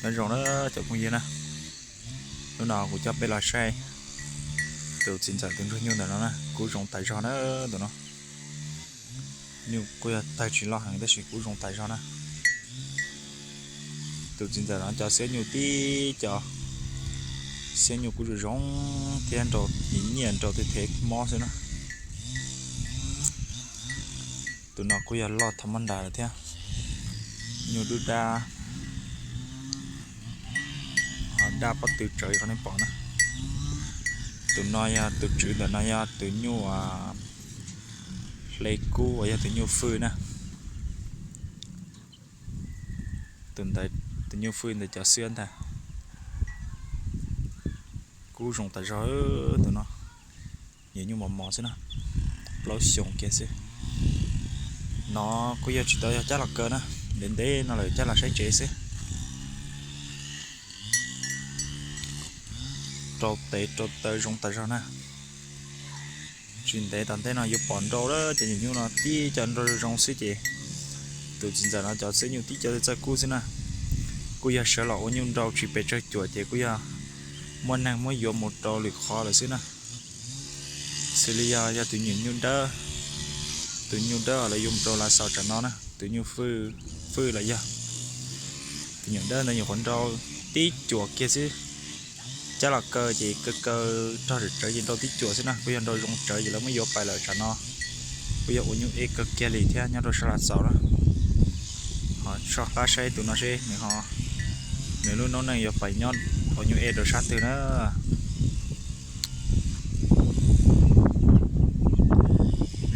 Nyob zoo na cov phooj ywg na, hnub no kuv coj peb los saib tus txiv ntxawm tus ntsuag nyuj ntawm no na, kub zoo tas zog na tus no. Nyuj kuj yog tawg tsis loj heev tab sis kub zoo tas zog na. Tus txiv ntxawm no cov xiab nyuj tib co, xiab nyuj kub zoo zoo thiab nrau nyiam nyiam nrau tej thev mob xwb na. Tus no kuj yog loj tha mab nras lawm thiab, nyuj dub dab, ho dab pob tw tsawv li qhov nej pom na. Tus no yog tus tswv ntawm no yog tus nyuj hle kub uas yog tus nyuj fwj na. Tus ntawd, tus nyuj fwj ntawd cov xiab ntag. Kub zoo tas zog tus no, nyuam nyuj mos mos xwb na, plaub xyoos kiag xwb. No kuj yog tsis tau yog cab los kaw na, ntev ntev no lawm cab los saib tsev xwb. Rau tes rau taw zoo tas zog na. Tsis ntev tom ntej no yuav pom nrau lawm, cov nyuam nyuj no tib co nrau zoo zoo xwb ces tus txiv ntxawm no cov xiab nyuj tib co txawj kub xwb na. Kuj yog sawv los ua nyuj nrau tsis pes tsawg cuam ces kuj yog muaj neeg muab yuav mus rau lwm qhov lawm xwb na. Xws li yog, yog tus nyuam nyuj dawb, tus nyuj dawb lawv yuav mus rau Lav Xaus tsam no na, tus nyuj fwj los yog tus nyuam dawb ntawd nyuam qhuav nrau tib cuam kiag xwb. Cab los kaw ces kaw kaw rog tsawv tsawv ces nrau tib cuam xwb na, kuj yog nrau zoo tsawv ces lawv muab yuav pais lawm tsam no. Kuj yog ua nyuj ej kawg kiag li thiab nyob rau sab Lav Xaus na. Ho soj qab saib tus no seb nws ho, nws lub noob neej yuav pais nyob ua nyuj ej rau sab twg na.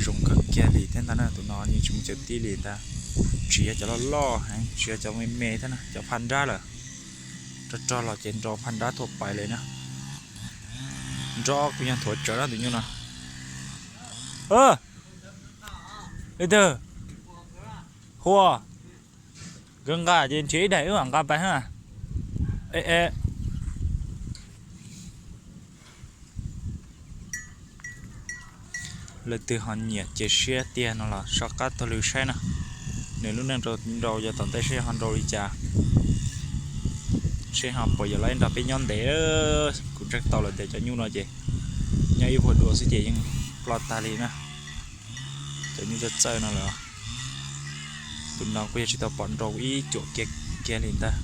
Zoo kawg kiag li thiab ntag na, tus no yeej tsis muaj cawv tib li ntag. Tsis yog cov loj loj heev, tsis yog cov me me thiab na, cov phaj nrab lawm. Rog rog los ces nrau phaj nrab thuaj pais li na. Nrau kuj yog nthuav tsawv na tus nyuj no. Leej twg? Hua, nkawd nqa ces nrhiav ib daim wb mam nqa pais ha. Leej twg ho nyiam cia siab tiag no los soj qab taug lw saib na. Nws lub neej nrau nrau yav tom ntej seb ho nrau li cas, seb ho puas yuav los nrog peb nyob ntev. Kuv ntseeg tau lawm tias cov nyuj no ces nyob ib vuag dua xwb ces yeej ploj tag li na. Cov nyuj txawj txawj no lawm. Tus no kuj yog tsis tau pom nrau ib cuam kiag kiag li ntag.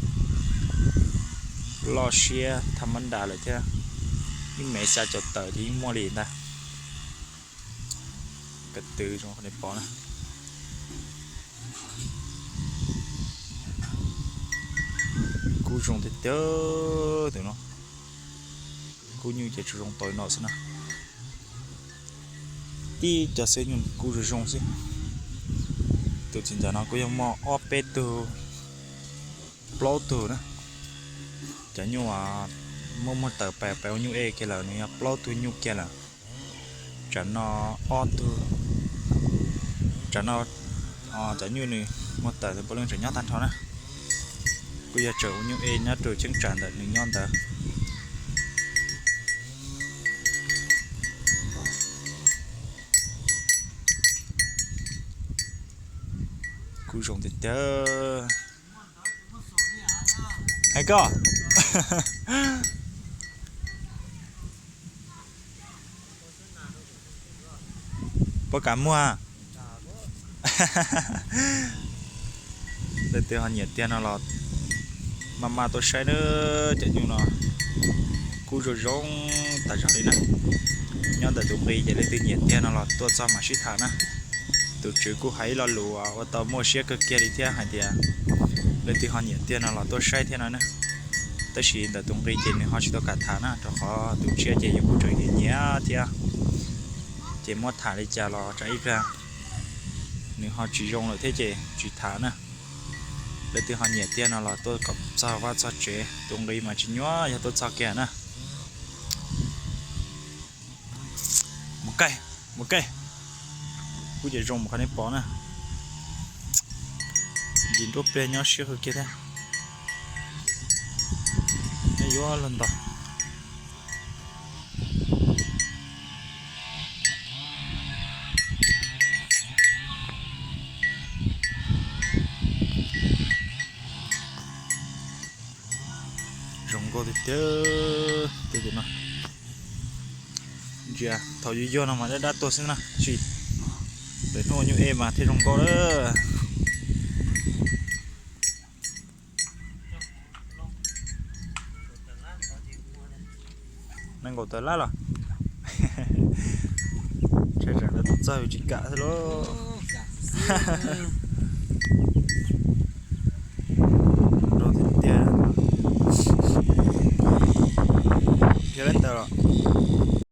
Loj siab tha mab nras lawm thiab, ib mev xya caum tawm ces yeej muaj li ntag. Ka tw zoo li pom na. Kub zoo tiag tiag tus no. Kub nyuj ces tsuas zoo tau li no xwb na. Tib co xiab nyuj kub zoo zoo xwb. Tus txiv ntxawm no kuj yog muaj ob peb tug, plaub tug na. Cov nyuj muaj muag tawm pais pais ua nyuj ej kiag lawm nws yog plaub tug nyuj kiag lawm. Tsam no ob tug, tsam no cov nyuj nws muag tawm puav leej tseem nyob tag nrho na. Kuj yog tseem ua nyuj ej nyob rau cheeb tsam ntawm nws nyob ntawd. Kub zoo tiag tiag. Hais koj, puas kam muag? Leej twg ho nyiam tiag no los maj maj tuaj saib na. Cov nyuj no kub zoo zoo tas zog li na. Nyob ntawm tus nqi ces leej twg nyiam tiag no los tuaj txog mam sib tham na. Tus tswv kuj hais ib lo lus ua tau muaj siab kawg kiag li thiab hais tias leej twg ho nyiam tiag no los tuaj saib thiab no na. Tab sis ntawm tus nqi ces nws ho tsis tau kam tham na, rau qhov tus tshiab ces yus kuj tseem nyiam nyiam thiab. Ces muab tham li cas los tsam ib pliag nws ho tsis zoo lawm thiab ces tsis tham na. Leej twg ho nyiam tiag no los tuaj kom txog vaj txog tsev, tus nqi mas tsis nyuaj yog tuaj txog kiag na. Mus kaij, mus kaij. Kub ces zoo mus qhov nej pom na. Ncig nruab pliag nyob siab kawg kiag thiab. Nej yuav los ntaus. Zoo nkauj tiag tiag. Tej tus no ntsia thaum yuag yuag no mas dab dab tuag xwb na, tab sis lawv hnub ua nyuj ej mas thiaj zoo nkauj lawm. Nees nkaum tawm lab los? Ntshai tsam lawv tus txog yus tsis kam xwb lauj.